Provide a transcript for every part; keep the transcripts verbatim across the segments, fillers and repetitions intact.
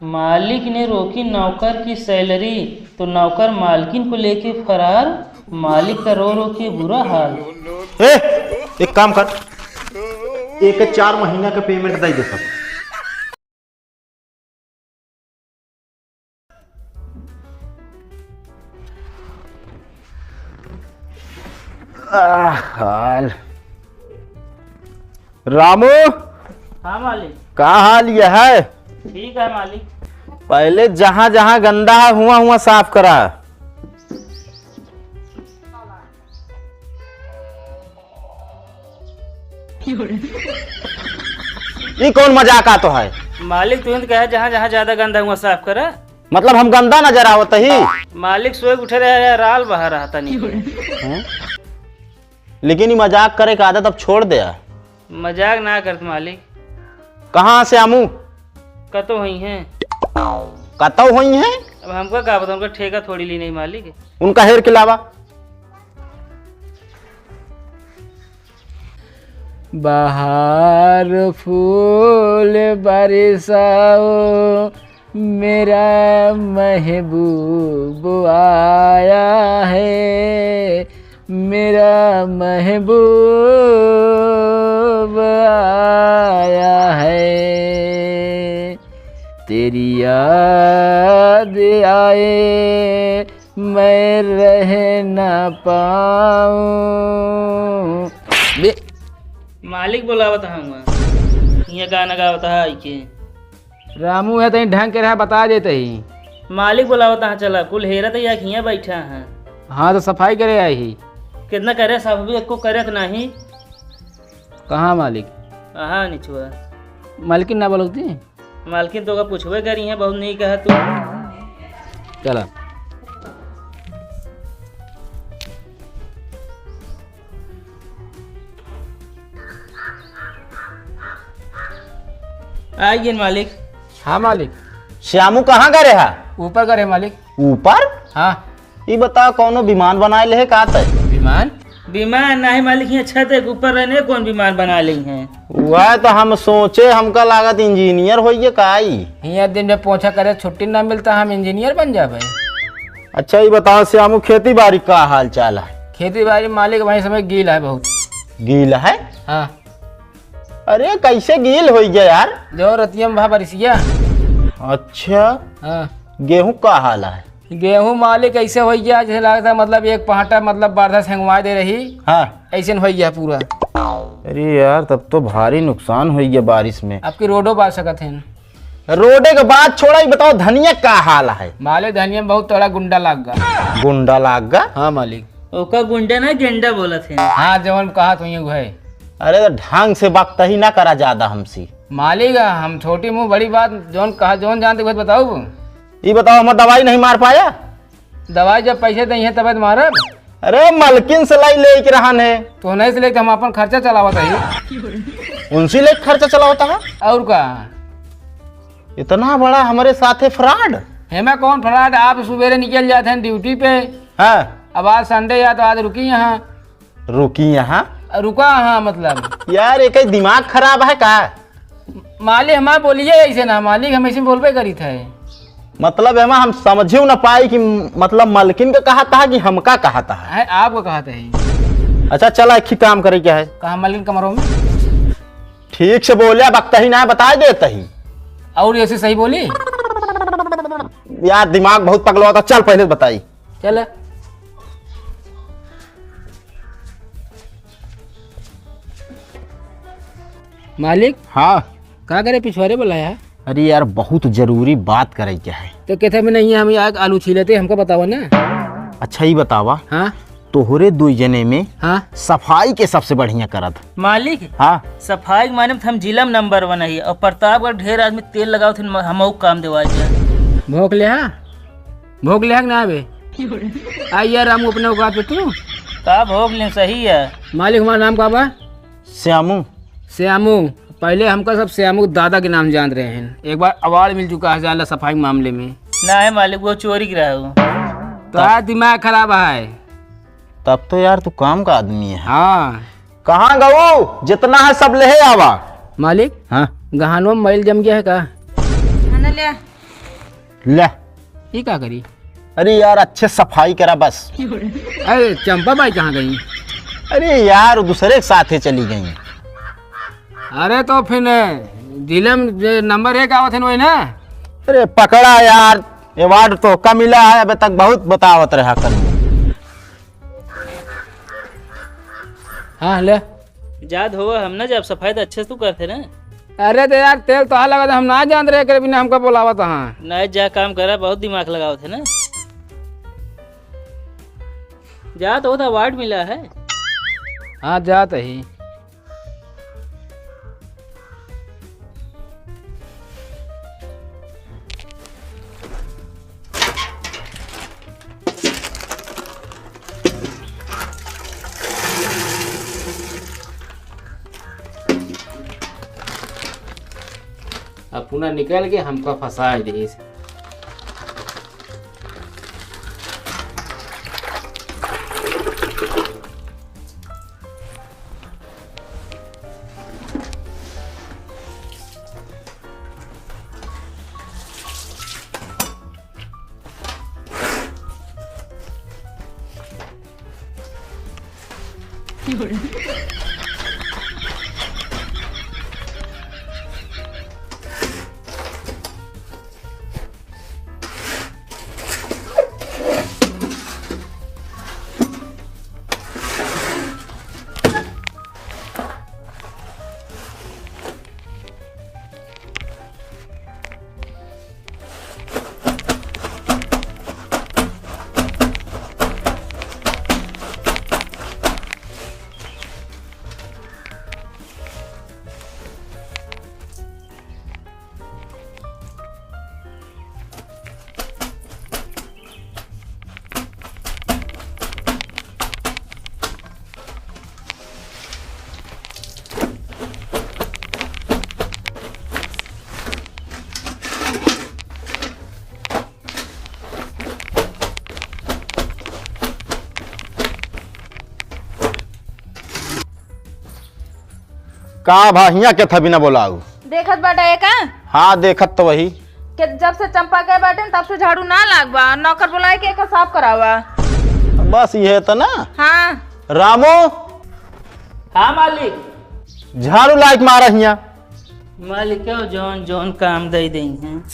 मालिक ने रोकी नौकर की सैलरी, तो नौकर मालकिन को लेके फरार। मालिक का रो रो के बुरा हाल। ए, एक काम कर, एक चार महीना का पेमेंट दे दे सब। आह, हाल। रामू, हाँ मालिक। का हाल ये है? ठीक है मालिक। पहले जहाँ जहाँ गंदा है, हुआ हुआ साफ करा। ई कौन मजाक आतो है? मालिक, तुरंत कहे, जहाँ जहाँ ज्यादा गंदा हुआ साफ करा। मतलब हम गंदा नजर आवत ही? मालिक सोए के उठे रहे, राल बहा रहा था नीचे। हम्म? लेकिन ई मजाक करे के आदत अब छोड़ दे। मजाक ना करत मालिक। कहाँ से आमू? कतो हुई हैं। कतो हुई हैं? अब हमका का पता, उनका ठेका थोड़ी ली नहीं मालिक। उनका हेर के लावा। बहार फूल बरसाओ, मेरा महबूब आया है, मेरा महबूब आया है। तेरी याद आए, मैं रह ना पाऊं। बे- मालिक बोलावत हूँ। ये गाना गावत है के? रामू है, तहीं ढंग के रहा, बता देते ही। मालिक बोलावत है, चला, कुल हेरत है, हियाँ बैठा है। हाँ, तो सफाई करे आई ही। कितना करे, सब भी एको करत नहीं। कहाँ मालिक? हाँ, निचुआ। मालकिन ना बोलती? मालकिन तो का पूछबे करी है, बहुत नहीं कहा तू। चला। आइए मालिक। हाँ मालिक। श्यामू कहाँ करे है? ऊपर करे मालिक। ऊपर? हाँ। ई बताओ, कौनो विमान बनाए ले है का तय? विमान? विमान नहीं मालिक, हियाँ छत के ऊपर रहने कौन विमान बना ले हैं? वह तो हम सोचे, हमका लागत इंजीनियर होइए का ई? हियाँ दिन में पोछा करे छुट्टी ना मिलता, हम इंजीनियर बन जाबे। अच्छा, ई बताओ श्यामू, खेती बाड़ी का हाल चाल है? खेती बाड़ी मालिक वही समय गील है बहुत। गील है? हाँ। अरे, कैसे गील होइ गया यार? जो रतिया में भा बरिसिया। अच्छा। हाँ। गेहूं का हाल है? गेहूं मालिक ऐसे होइ गया, जैसे लगता मतलब एक पहाटा मतलब बारदास हेंगवा दे रही। हाँ। ऐसे होइ गया पूरा। अरे यार, तब तो भारी नुकसान होइ गया बारिश में। आपकी रोडो बा सकत है। रोडे के बात छोड़ा, ई बताओ धनिया का हाल है? मालिक, धनिया में बहुत तगड़ा गुंडा लाग गा। गुंडा लाग गा? हाँ मालिक। ओका गुंडा ना, गेंडा बोलत है। हाँ, जवन कहा तो ये है। अरे तो ढंग से बकतही ना करा ज्यादा हमसे। मालिक, हम छोटी मुंह बड़ी बात, जौन कहा, जौन जानते वह बताओ। ई बताओ, हमार दवाई नहीं मार पाया? दवाई जब पैसे दई है तब मारब। अरे मलकिन से लाई लेके रहन है। तो नहीं से लेके हम अपन खर्चा चलावत है। उनसे लेके खर्चा चलावत है? और का? इतना बड़ा हमारे साथे फ्रॉड। हेमा कौन फ्रॉड? आप सुबेरे निकल जाते हैं ड्यूटी पे। हाँ। अब आज संडे या तो आज रुकी यहाँ। रुकी यहाँ? रुका हाँ, मतलब। यार, एक दिमाग खराब है का? मालिक, हमार बोलिए ऐसे ना, मालिक, हम ऐसे बोलबे करी थे। मतलब, एमा हम समझियो ना पाई कि, मतलब, मलकिन का कहा था कि हमका कहा था। है, आपको कहा था ही। अच्छा, चला, एक ही काम करे क्या है? कहा मलकिन कमरों में? ठीक से बोले, अब अकता ही ना, बता देता ही। और ऐसे सही बोली? यार, दिमाग बहुत पगला होता, चल पहले बताई। चल। मालिक। हाँ। का करे पिछवारे बुलाया? अरे यार, बहुत जरूरी बात करे के है। तो कहते में नहीं है, हम आग आलू छीलते, हमका बतावा ना। अच्छा, ई बतावा। हाँ। तोहरे दुई जने में हाँ। सफाई के सबसे बढ़िया करत। मालिक। हाँ। सफाई के माने में हम जिला में नंबर वन है और प्रतापगढ़ ढेर आदमी तेल लगावत हैं, हमहू काम देवा जाए। भोंक ले हाँ। भोग लेहक ना आवे। आ यार रामू, अपने औकात पे तू। का भोग ले, सही है। मालिक, हमार नाम का बा? श्यामू। श्यामू। पहले हमका सब श्यामू दादा के नाम जानत रहे हैं। एक बार अवार्ड मिल चुका है, जान ला, सफाई के मामले में। ना है मालिक, वो चोरी के रहा वो। तो आज दिमाग खराब है। तब तो यार तू काम का आदमी है। हाँ। कहाँ गऊ? जितना है सब लेहे आवा। मालिक। हाँ। गहनों में मैल जम गया है का? खाना ले आ। ले। ई का करी? अरे यार, अच्छे सफाई करा बस। अरे, चंपा बाई कहाँ गई? अरे यार, वो दूसरे के साथे चली गई। अरे, तो फिर जिले में जे नंबर एक आवत है, वही ना? अरे, पकड़ा यार, अवार्ड तो का मिला है, अबे तक बहुत बतावत रहा कर। हाँ, ले। जात होवा, हम ना जब सफाई तो अच्छे से तू करते ना। अरे तो यार, तेल तोहा लगा था, हम ना जानत रहे, एकरे बिना हमका बोलावत हा। नहीं, जा काम करा, बहुत दिमाग लगावत है ना। जात हो तो अवार्ड मिला है। हाँ, जात ही। अब पुना निकल के हमका फंसाइ दिहिस। का भा, हियाँ के था बिना बोलाऊ? देखत बाटा ए का? हाँ, देखत तो वही। के जब से चंपा गए बाटे न, तब से झाड़ू ना लाग बा। नौकर बुलाए के एका साफ करावा। बस ये तो ना? हाँ। रामू। हाँ मालिक। झाड़ू लाइक मारा हियाँ। मालिक, क्यों जौन जौन काम दे देई हैं।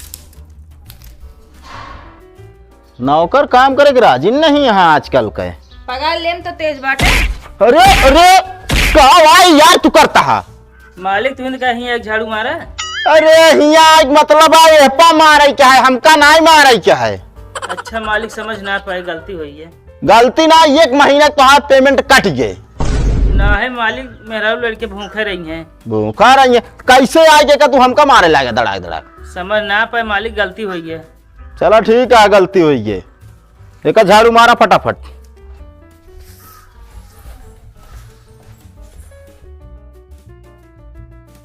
नौकर काम करे के राजी नहीं है आजकल के। पगार लेम तो तेज बाटे। अरे, अरे, का भाई यार तू करता है? मालिक, तू इनका हियाँ एक झाड़ू मारा। अरे, हियाँ एक मतलब है, एहपा मारे के है, हमका नाई मारे के है। अच्छा मालिक, समझ ना पाए, गलती हुई है। गलती ना, एक महीना तोहार payment कट गए। ना है मालिक, मेहरारू लड़के भूखे रही हैं। भूखा रही है, कैसे आए के का तू हमका मारे लागे दड़ाक दड़ाक? समझ ना पाए मालिक, गलती हुई है। चला ठीक है, गलती हुई है। एका झाड़ू मारा फटाफट।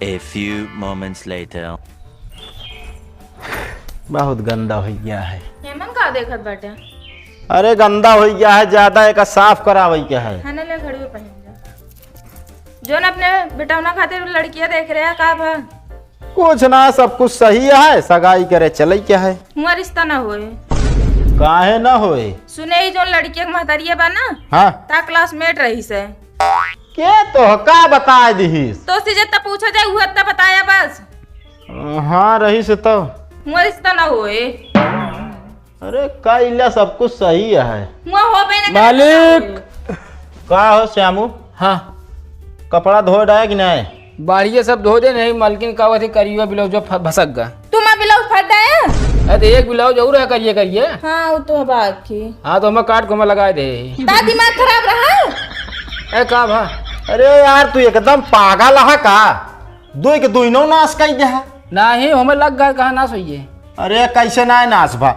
A few moments later. बहुत गंदा होइ गया है। हेमन का देखत बाटे? अरे गंदा होइ गया है, ज्यादा एका साफ करावे के है। है ना, ले घड़ी में पहन ले। जौन अपने बेटौना खातिर लड़किया देख रहे हैं, का भा? कुछ ना, सब कुछ सही है, सगाई करे चले के है। हुआ रिश्ता ना होए। काहे ना होए? सुने, ई जौन लड़किया के महतारिया बा ना, हाँ। ता classmate रही से। के तो का बताए दिहिस? तो से जब पूछा जाए, उहे त बताया बस। हाँ, रही से तो। हुआ रिश्ता ना होए। अरे, का इल्ला सब कुछ सही है। हुआ हो बे ना मालिक। करे। का हो श्यामू? हाँ। कपड़ा धोए डाए कि नहीं? बाड़िए सब धो दे, नहीं मलकिन का वथी करियो ब्लाउज फ-, भसक गा। तू मा ब्लाउज फट डाए? अरे तो एक ब्लाउज और है करिए करिए। हाँ, वो तो बात थी। हाँ, तो हमें काट को हमें लगाए दे। ता दिमाग खराब रहा? ए, का भा? अरे यार, तू एकदम पागल है का? दुई के दुई नौ नाश कई दे है। नाही, हमें लग गए, कहाँ नाश होइए? अरे, कैसे ना नाश भा?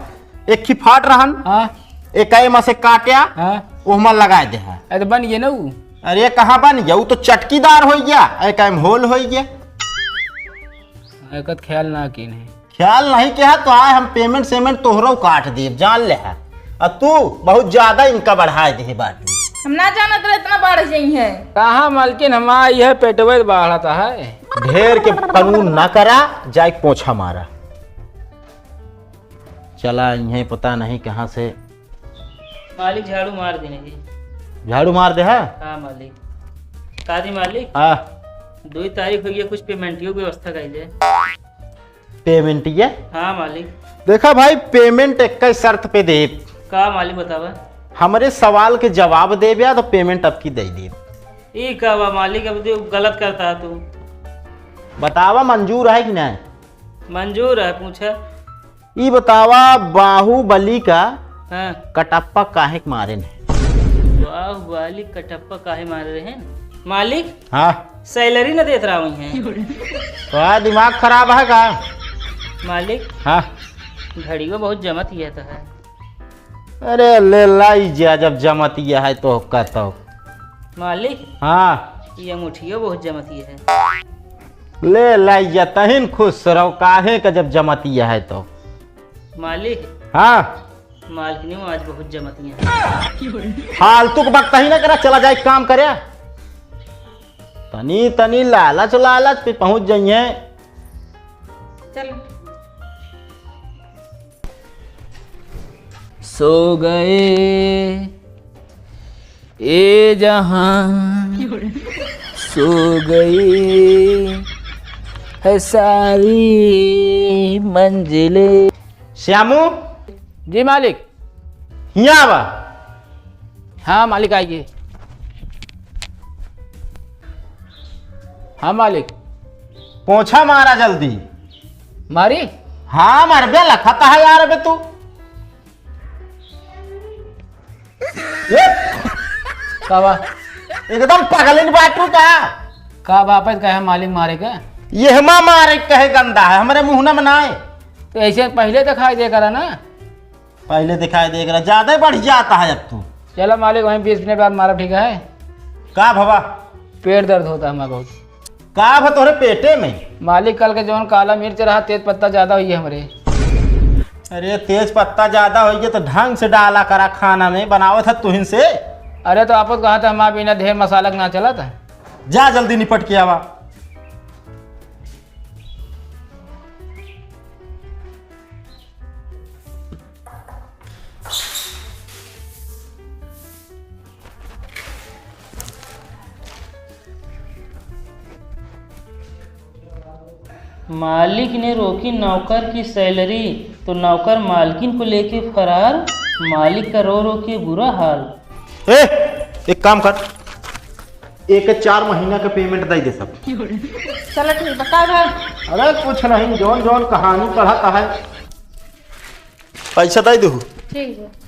एक ही फाट रहन, हाँ। एक एमा से काट्या, हाँ। ओहमा लगाए दे है। अरे, तो बन गए ना ऊ। अरे, कहाँ बन गया? ऊ तो चटकीदार हो गया, एक एम होल हो गया। एकत ख्याल ना कीन है। ख्याल नहीं के है तो आए हम payment सेमेंट तोहरो काट देब, जान ले है। आ तू बहुत ज्यादा इनका बढ़ाए दे बाटू। हम ना जानत रहे इतना बढ़ जाई है। कहाँ मालकिन, हम आई है पेटवे बढ़त है। ढेर के कानून ना करा, जाए पोछा मारा। चला आई हैं, पता नहीं कहाँ से। मालिक, झाड़ू मार देने जी। झाड़ू मार दे है? हाँ मालिक। का दी मालिक? हाँ। दुई तारीख होइ गई, कुछ पेमेंटियो की व्यवस्था कइ दे। पेमेंटिया? हाँ मालिक। देखा भाई, पेमेंट एक शर्त पे देब। का मालिक, बतावा? हमरे सवाल के जवाब देब या तो पेमेंट अबकी दइ देब। ई का बा मालिक, अब तो गलत करता है तू। बतावा, मंजूर है कि नहीं? मंजूर है, पूछा। ई बतावा, बाहुबली का हाँ। कटप्पा काहे के मारे ने? बाहुबली कटप्पा काहे मारे रहे हैं? मालिक, हाँ। सैलरी न देत रहा वही है। तो आ दिमाग खराब है का? मालिक, हाँ। घड़ियो बहुत जमत ही है तो है। अरे ले लाई जा, जब जमतिया है तो का तो। मालिक, हाँ। ये अंगूठियो बहुत जमतिया है। ले लाई जा, तहिन खुश रहो, काहे का जब जमतिया है तो। मालिक। हाँ। मालकिनी आज बहुत जमतिया है। फालतू के बकता ही ना करा, चला जाए काम करे। तनी तनी लालच लालच पे पहुंच जाइए। चल। सो गए ए जहां, सो गई है सारी मंजिलें। श्यामू। जी मालिक। हियाँ आवा। हाँ मालिक, आइए। हाँ मालिक। पोछा मारा जल्दी। मारी? हाँ, मरबे लखत है यार अबे तू। ए? का बा? एकदम पगलिन बाटू का? का वापस कहे मालिक मारे का? ये हमा मारे कहे गंदा है, हमरे मुँह न मनाए। तो ऐसे पहले दिखाई दे करा ना। पहले दिखाई दे करा, ज्यादा ही बढ़ जाता है अब तू। चलो मालिक, वहीं बीस मिनट बाद मारा, ठीक है? का भवा? पेट दर्द होता है हमारा बहुत। का भा तोहरे पेटे में? मालिक, कल के जौन काला मिर्च रहा, तेज पत्ता ज्यादा हुई है हमरे। अरे, तेज पत्ता ज्यादा होई है तो ढंग से डाला करा खाना में, बनावत है तुहिन से। अरे, तो आपत कहा था, हमारे बिना ढेर मसाला के ना चलत है। जा जल्दी निपट के आवा। मालिक ने रोकी नौकर की सैलरी, तो नौकर मालकिन को लेके फरार। मालिक का रो रो के बुरा हाल। ए, एक काम कर, एक चार महीना का पेमेंट दे दे सब। चलो ठीक, बता दो। अरे कुछ नहीं, जौन जौन कहानी पढ़त है। पैसा दे दू। ठीक है।